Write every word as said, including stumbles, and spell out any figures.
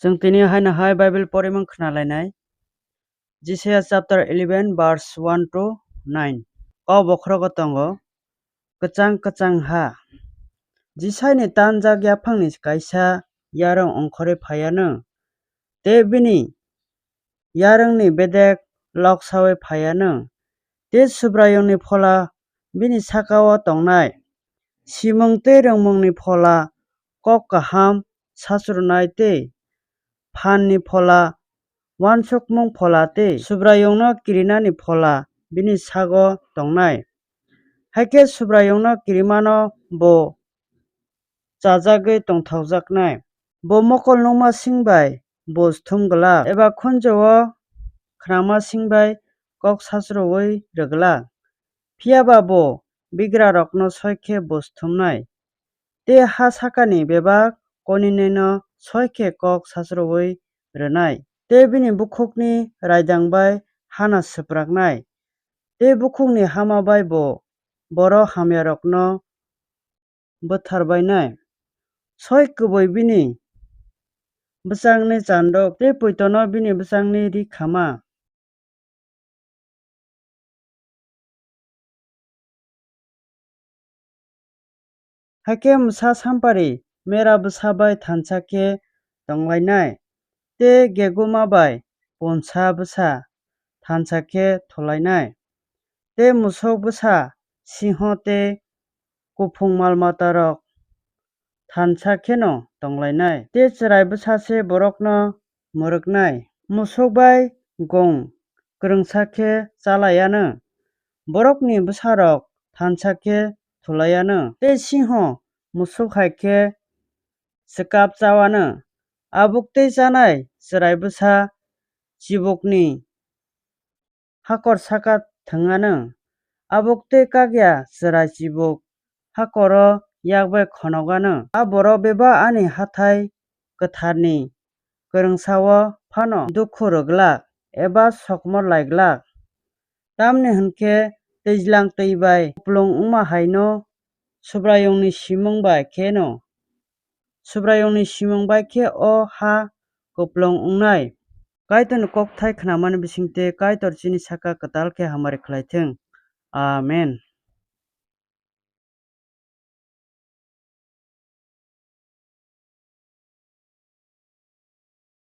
Chwng tini haino hai Bible porimung khna lainai. Jisaiya chapter eleven verse one to nine. Kok bokhorogo tongo, kwchang kwchang ha. Jisaini tanjak yaphangni kaisa yarwng ongkhorwi phaiyanw, tei bini yarwngni bedek loksawi phaiyanw. Tei Subraiyungni phola bini saka-o tongnai. Simung tei rwngmungni phola kok kaham sachrunai tei phanni phola, uansukmung phola tei Subraiyungno kirinani phola bini sago tongnai. Hakhe Subraiyungno kirimano bo chajagwi tongthokjaknai. Bo mokol nukma sing bai buj thum glak, eba khunju-o khnama sing bai kok sachrui rwglak. Phiya ba bo bigrarokno soi khe buj thumnai, tei ha sakani bebak koinwino soi khe kok sachrui rwnai, tei bini bukhukni raidang bai hana swpraknai, tei bukhukni hama bai bo borok hamyarokno bwthar bainai. Soi kwbwi bini bwsakni chanduk tei poitono bini bwsakni ri khama. Hakhe mwsa sampari mera bwsa bai thansa khe tonglainai, tei geguma bai punsa bwsa thansa khe thulainai, tei musuk bwsa singho tei kuphung mal matarok thansa kheno tonglainai, tei chwrai bwsa se borokno mwrwknai. Musuk bai gong kwrwngsa khe chalaiyanw, borokni bwsarok thansa khe thulaiyanw, tei singho musuk hai khe swkap chawanw. Abuk tei chanai chwrai bwsa chibukni hakor saka thwnganw, abuk tei kakya chwrai chibuk hakoro yakbai khonoganw. A borok bebak ani hathai kwtharni kwrwngsa-o phano dukhu rwglak eba sokmor laiglak. Tamni hwn khe twijlang twi bai kuplung wngma hai'-no Subraiyungni simung bai kheno, Subraiyungni simung bai khe o ha kuplung wngnai. Kaitorni kokthai khnamani bisingtwi Kaitor chini saka kwtal khe hamari khlai thung. Amen.